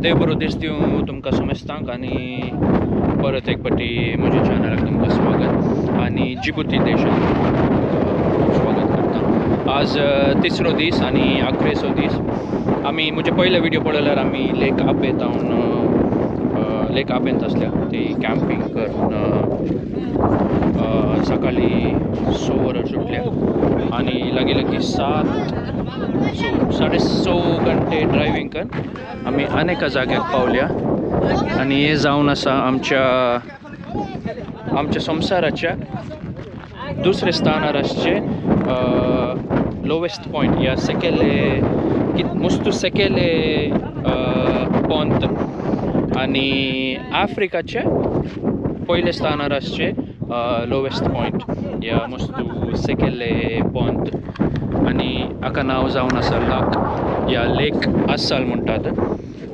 देव बरो दीस दिवं तुमकां समेस्तांक आनी परत एक पाटी म्हज्या चॅनलाक तुमकां स्वागत आनी जिबुती देशांत स्वागत करता. आज तिसरो दीस आनी अखरेचो दीस. आमी म्हजे पयले व्हिडिओ पळयल्यार आमी लेक आबे तावन लेक आबेंत आसल्या ती कॅम्पींग करून सकाळी 6 वरां सुटल्या आनी लागीं लागीं 7.5 घंटे ड्रायव्हींग कर आमी अनेका जाग्याक पावल्या. आनी हे जावन आसा आमच्या आमच्या संवसाराच्या दुसरे स्थानार आसचे लोवेस्ट पॉयंट या सेकेले मुस्तू सेकेले पोंत आनी आफ्रिकाचे पयले स्थानार आसचे लोवेस्ट पॉयंट या मुस्तू सेकेले पोंत. आनी हाका नांव जावन आसा लाक या लेक आसाल म्हणटात.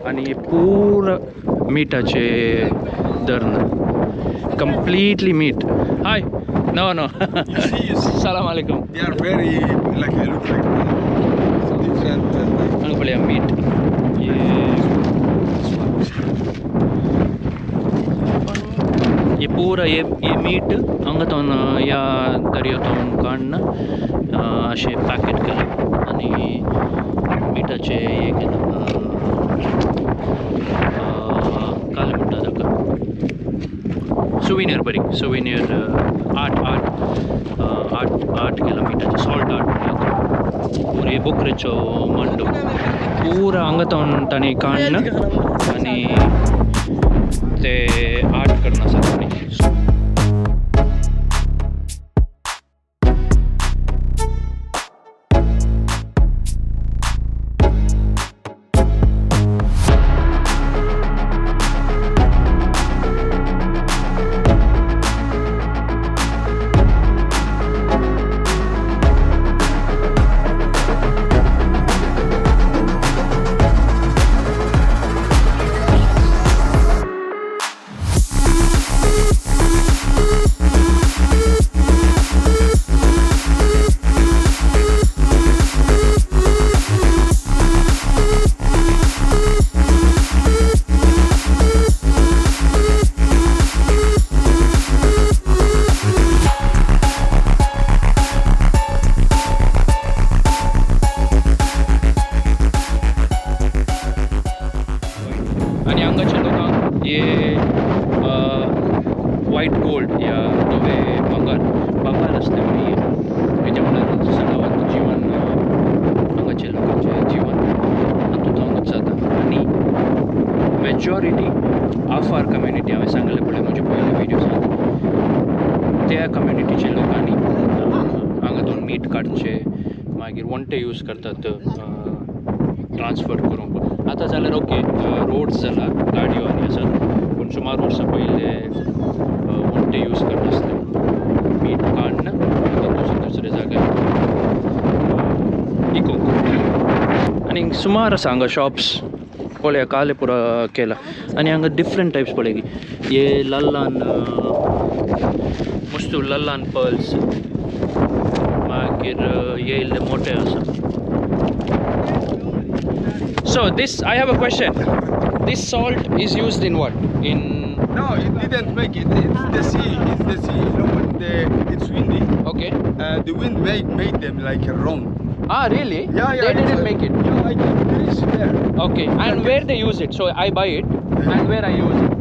आनी पूर मिठाचे धरण, completely meat. Hi, no no, सलाम अलैकुम. They are very like I look like different. हांगा पळया मीठ. ये पूरा ये मीठ हांगा तावन ह्या दर्या तावन काडून अशें पॅकेट केलां आनी मिठाचें हें केलां, कालें म्हणटा ताका, सुविनियर, बरी souvenir art art art art केलां मिठाचें, सॉल्ट आर्ट म्हणटात. पुरे बोकरेचो मांडो पुरा हांगा तावन तांणी काडून आनी ते आर्ट करून आसा तांणी. आनी हांगाच्या लोकांक हे वायट गोल्ड या धवे भांगर भांगर आसता म्हणून हेच्या म्हणल्यार सदांच जिवन हांगाच्या लोकांचें जिवन हातूंत हांगाच जाता. आनी मेजॉरिटी आफार कम्युनिटी, हांवें सांगलें पळय म्हजे पयले व्हिडियोसान, त्या कम्युनिटीच्या लोकांनी हांगा दोन मीठ काडचें, मागीर वण्टे यूज करतात ट्रान्सफर करूंक. आतां जाल्यार ओके रोड्स जाला, गाडयो आनी आसात, पूण सुमार वर्सां पयले वण्टे यूज करता आसले मीठ काडून दुसरे दुसरे जाग्यार इकोंक. आनी सुमार आसा हांगा शॉप्स पळया, काले पुरा केला. आनी हांगा डिफरंट टायप्स पळय की हे लल्लान मुस्तू लल्लान पर्ल्स, मागीर हे इल्ले मोठे आसा. So this, I have a question. This salt is used in what? In No, it didn't make it. It's the sea. It's the sea. You know when it's windy. Okay. The wind made them like a round. Ah, really? Yeah, yeah. They didn't make it. Yeah, I can. There is there. Okay. And where they use it? So I buy it, and where I use it?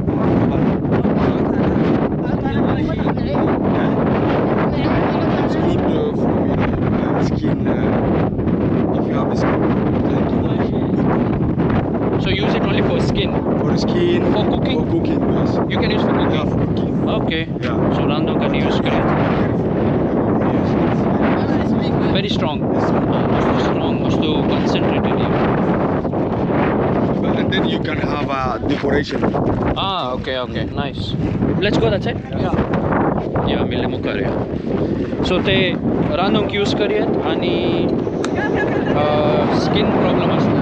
It's good for skin. If you have a skin. So use it only for skin? For skin. For cooking? For cooking, yes. You can use for cooking? Yeah, for cooking. Okay. Yeah. So random can use it. Very strong. Most strong, most concentrated. And then you can have a decoration. Ah, okay, okay. Nice. Let's go that side? Yeah. Yeah, mille मुखार या. So ते रांदूंक use करयत आनी skin problem आसता,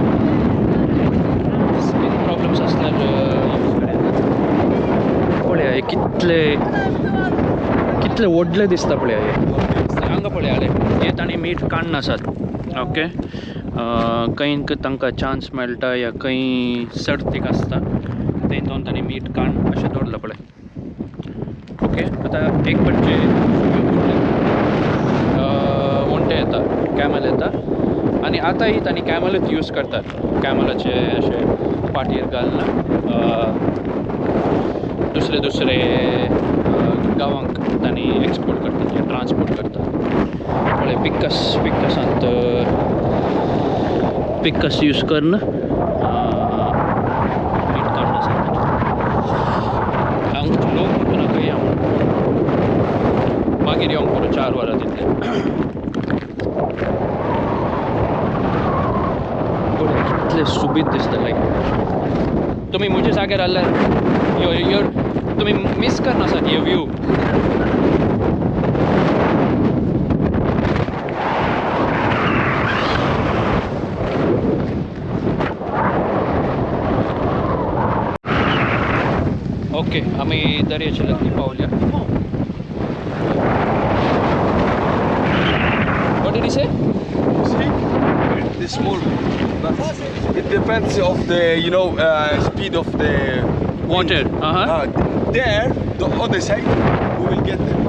skin problems आसल्यार use करयत. पळया हे कितले कितले व्हडले दिसता पळया हे. हांगा पळया हे तांणी मीठ काडून आसात. ओके, खंय तांकां चान्स मेळटा या खंय सर्तीक आसता थंय जावन तांणी मीठ काण अशें दवरलां पळय. ओके, आतां एक पडचे उंटे येता, कॅमल येता आनी आतांय तांणी कॅमलूच यूज करतात. कॅमलाचे अशे पाटयेर घालना दुसरे दुसरे गांवांक तांणी एक्सपोर्ट करतात या ट्रान्सपोर्ट करतात. पळय पिक्कस, पिक्कसांत पिक्कस यूज करून मीठ काडून आसा. हांव लोक म्हणटा खंय या म्हणून मागीर येवंक पुरो 4 वरां तितले. पळय कितले सुबीत दिसता. लायक तुमी म्हज्या जाग्यार आसल्यार यो तुमी मीस करनासात हे व्यू. ओके, आमी दर्याच्या लागीं पावल्या. What did he say? See? The small, but it depends of the, you know, speed of the water. There, the other side, we will get them.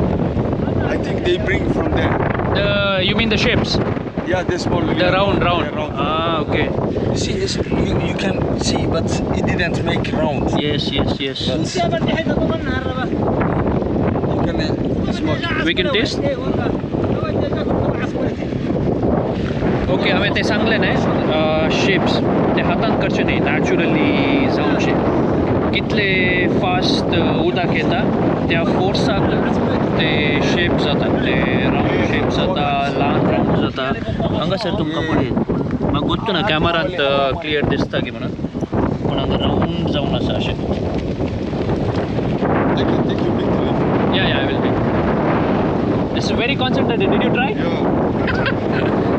I think they bring from there. The, you mean the ships? Yeah, the small. The round, round. Yeah, round. Ah, okay. You see, it's, you can see, but it didn't make round. Yes, yes, yes. But you can smoke. We can taste. Okay, हांवें तें सांगलें न्हय shapes ते हातान करचे न्हय, naturally जावचे. कितले फास्ट उदक येता त्या फोर्साक ते शेप जातात, ते रावंड शेप जाता, ल्हान रावंड जाता. हांगासर तुमकां पळयत म्हाका गोत्तू ना कॅमेरांत क्लियर दिसता की म्हणून, पूण हांगा रावंड जावन आसा अशें. Yeah, yeah, I will take. This is very concentrated. Did you try?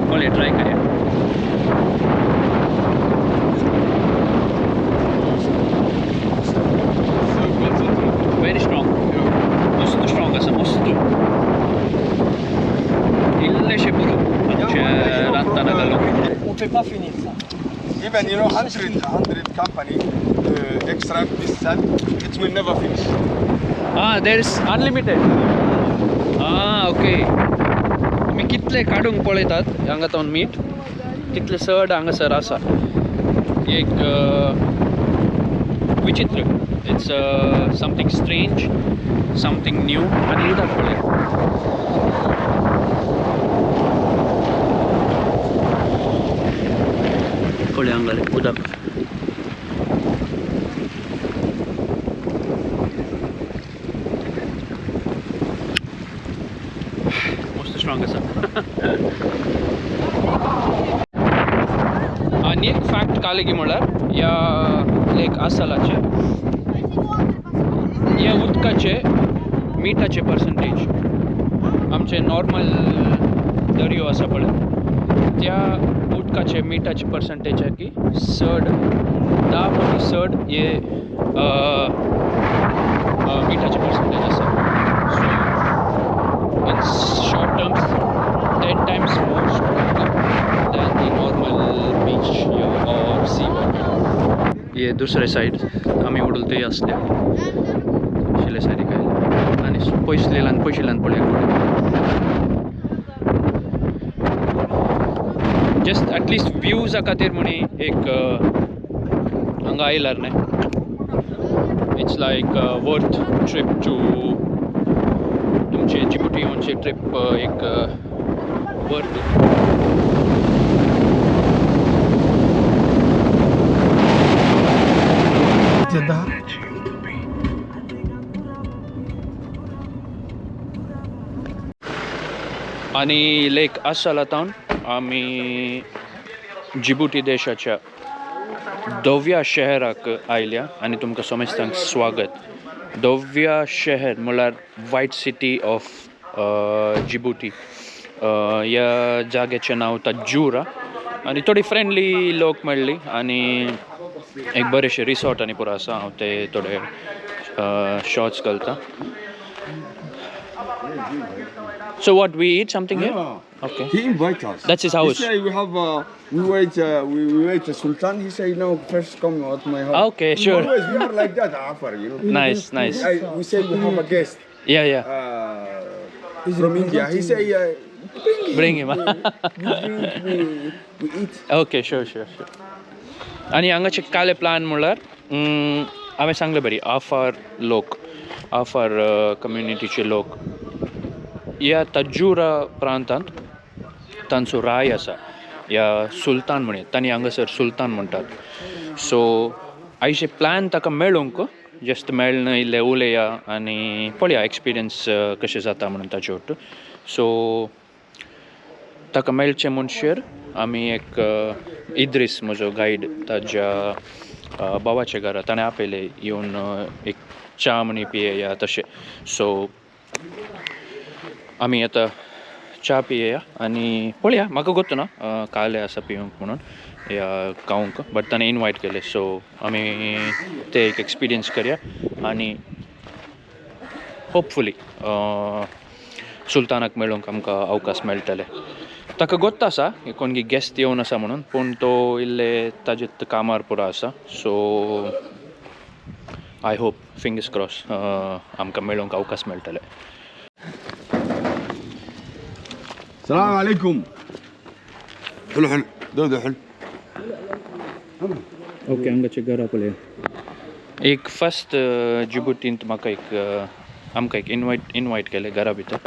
पळय ट्राय करया. Very strong. मस्त स्ट्रॉंग आसा, मस्त. इल्लेशें पुरो आमच्या रांदतना घालूंक. On peut pas finir ça. Even you know 100 company extract this sand, it will never finish. Ah, there is unlimited. Ah, okay. तुमी कितले काडूंक पळयतात हांगा तावन मीठ तितले चड हांगासर आसा. एक विचित्र, it's something strange, something new. आनी उदक पळय. पळय हांगा उदक. मस्त स्ट्रॉंग आसा. आनी एक फॅक्ट कालेगी म्हळ्यार ह्या लेक आसालाचे ह्या उदकाचे मिठाचे पर्संटेज आमचे नॉर्मल दर्यो आसा पळय त्या उदकाचे मिठाचे पर्संटेज की चड 10 पटी चड हे मिठाचे पर्संटेज आसा. So in short terms 10 times more stronger than the normal beach or sea water. हे दुसरे सायड आमी उडल आसल्या शिले सायडीक आयले आनी पयसलेल्यान पयशिल्ल्यान पळय जस्ट एटलिस्ट व्यूजा खातीर म्हणी एक हांगा आयल्यार न्हय, it's like worth trip to तुमचे जिबुटी येवचे ट्रीप एक वर्थ. आनी लेक आसाला तावन आमी जिबुटी देशाच्या धव्या शहराक आयल्या आनी तुमकां समेस्तांक स्वागत. धव्या शहर म्हळ्यार व्हायट सिटी ऑफ जिबुटी. ह्या जाग्याचें नांव तज्जूरा आनी थोडी फ्रेंडली लोक मेळ्ळी आनी एक बरेशें रिसॉर्ट आनी पुरो आसा. हांव ते थोडे शॉर्ट्स घालता. So what, we eat something here? Okay. He invite us. That's his house. He say we have we wait we wait Sultan. He say no, first come at my house. Okay, sure. Always we are like that, Afar, you know. Nice, nice. We say we have a guest. Yeah, yeah. From India. He say bring him. Bring him. We drink, we eat. Okay, sure, sure, sure. आनी हांगाचे काले plan म्हणल्यार हांवें सांगलें बरी आफार लोक, आफार कम्युनिटीचे लोक ह्या तज्जुरा प्रांतांत तांचो राय आसा या सुलतान म्हणून, तांणी हांगासर सुलतान म्हणटात. सो आयचे प्लान ताका मेळूंक जस्ट मेळ्ळें इल्लें उलया आनी पळया एक्सपिरियन्स कशें जाता म्हणून ताचे वट्ट. सो ताका मेळचें म्हणशेर आमी एक इद्रीस म्हजो गायड ताज्या भावाच्या घरा ताणें आपयलें येवन एक च्या म्हणी पियेया तशें. सो आमी आतां च्या पियेया आनी पळया, म्हाका गोत्त ना काले आसा पिवंक म्हणून या खावंक, बट ताणें इनवायट केलें. सो आमी ते एक एक्सपिरियन्स करया आनी होपफुली सुलतानाक मेळूंक आमकां अवकाश मेळटले. ताका गोत्त आसा कोणगी गेस्ट येवन आसा म्हणून, पूण तो इल्ले ताजे कामार पुरो आसा. So I hope, fingers cross, आमकां मेळूंक अवकाश मेळटले. السلام عليكم. حلو حلو دودو حلو. ओके, हांगाचे घरा पळय. एक फर्स्ट जिबुटींत म्हाका एक आमकां एक इनवायट केलें घरा भितर.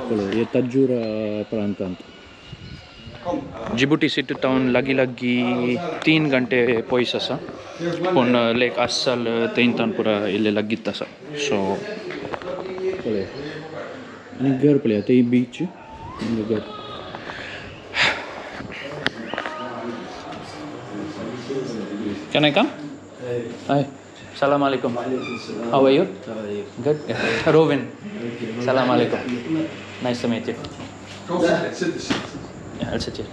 पळय हे तज्जुरा प्रांतांत जिबुटी सिटी टावन लागीं लागीं 3 घंटे पयस आसा, पूण लेक आसाल थंयतान पुरा इल्लें लागींच आसा. सो पळय आनी घर पळया, थंय बीच घर. Can I come? Hi. Salam alaikum. How are you? Good. Rovin. Salam alaikum. Nice to meet you. Sit, sit. Yeah, I'll sit here.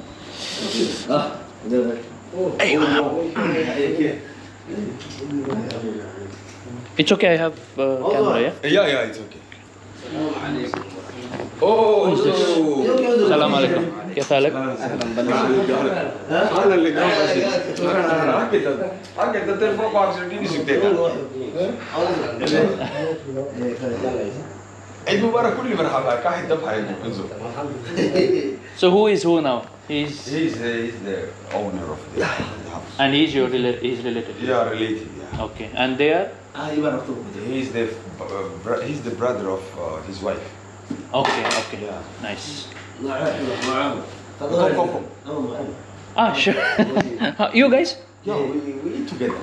It's okay, I have camera, yeah? Yeah, yeah, it's okay. Oh, Salam alaikum. كيف حالك؟ عيد مبارك كل مرحبا كاحد دفعه انزل. So who is who now? He's the owner of the house. And he's your he's related. Yeah, related. Yeah. Okay. And they are? He's the brother of his wife. Okay, okay. Yeah. Nice. Come, come, come. Ah, sure. You guys? Yeah, we eat together.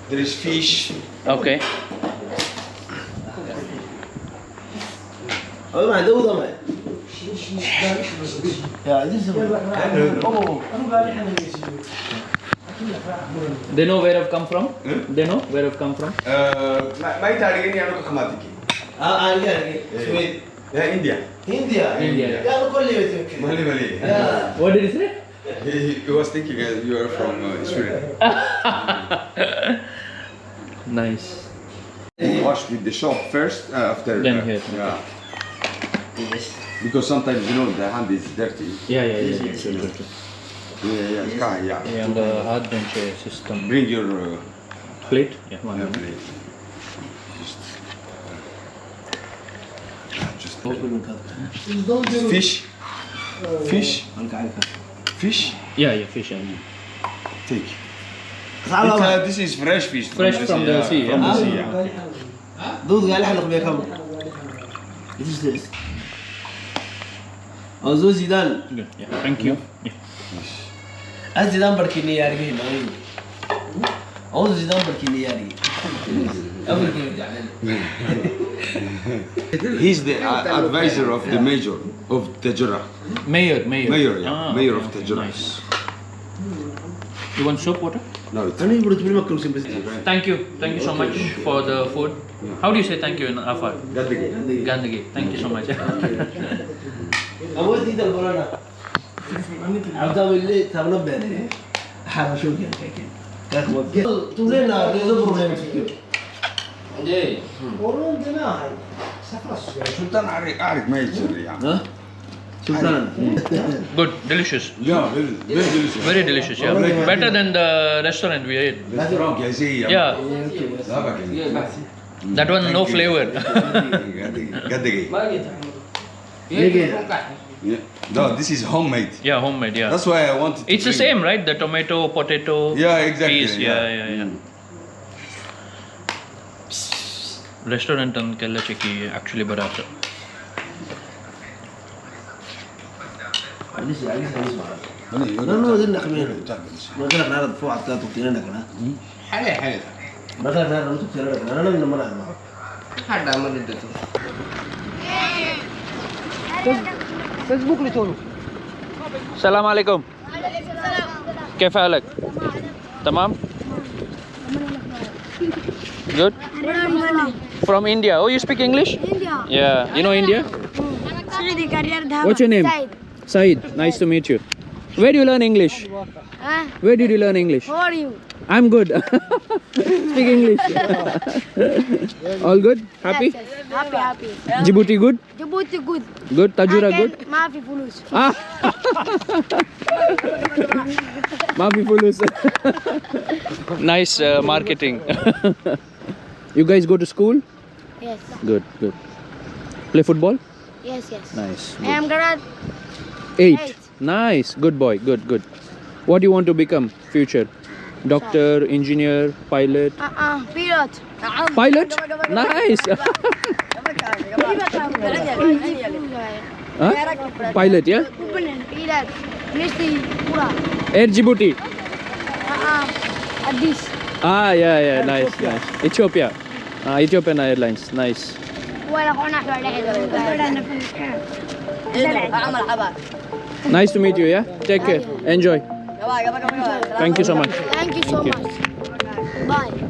There is fish. Okay. They know where I've come from? Hmm? They know where I've come from? Yeah, India. India. India. Yeah. What did he say? He was thinking you are from Sweden. Nice. Wash with the shop first, after. Then here. Yeah. Yes. Because sometimes you know the hand is dirty. Yeah, yeah, yeah. Yeah, sure, sure, sure. Yeah, yeah, yeah. Yeah, and the hard bench system. Bring your plate. Yeah, one plate. Just fish, fish, fish. Yeah, yeah, fish. Yeah. Take. This is fresh fish. Fresh from the sea. From the sea. Yeah. Yeah, thank you. Yeah. He's the advisor of the mayor of Tadjoura. Mayor, mayor. Mayor, yeah. Ah, mayor okay, of Tadjoura. Nice. You want soap water? No, it's Thank you. Thank you so much for the food. How do you say thank you in Afar? Gandagi. Gandagi. Thank you so much. سلطان أعرف ما يصير يعني. Sultan. Good, delicious. Yeah, very, very delicious. Very delicious, yeah. Better than the restaurant we ate. Restaurant, Yeah. That one no flavor. No, this is homemade. Yeah, homemade, yeah. That's why I wanted to It's the bring. same, right? The tomato, potato. Yeah, exactly. Peas. Yeah, yeah, yeah. Restaurant केल्ले की actually बरं आसा. No, دلنا خمينا. ما قالك نعرض فوق على ثلاث وقتين لك أنا. حلي حلي. ما قالك نعرض وقتين لك أنا أنا من مرة. حدا ما ردته. فيسبوك لتونس. السلام عليكم. كيف حالك؟ تمام؟ Good? From India. Oh, you speak English? India. Yeah. You know India? What's your name? Said. Said. Nice to meet you. Where do you learn English? Huh? Where did you learn English? How are you? I'm good. Speak English. All good? Happy? Yes, yes. Happy, happy. Djibouti good? Djibouti good. Good? Tajura good? ما في فلوس. Ah. Mafi fulus. Nice marketing. You guys go to school? Yes. Good, good. Play football? Yes, yes. Nice. I am grade 8. Eight. Nice. Good boy. Good, good. What do you want to become future? Doctor, engineer, pilot? Pilot. Pilot? Nice. Huh? Pilot, yeah? Pilot. Air Djibouti. Addis. Ah, yeah, yeah. Nice, nice. Ethiopia. Ethiopian Airlines. Nice. Nice to meet you, yeah? Take care. Enjoy. Thank you so much. Thank you so much. Bye.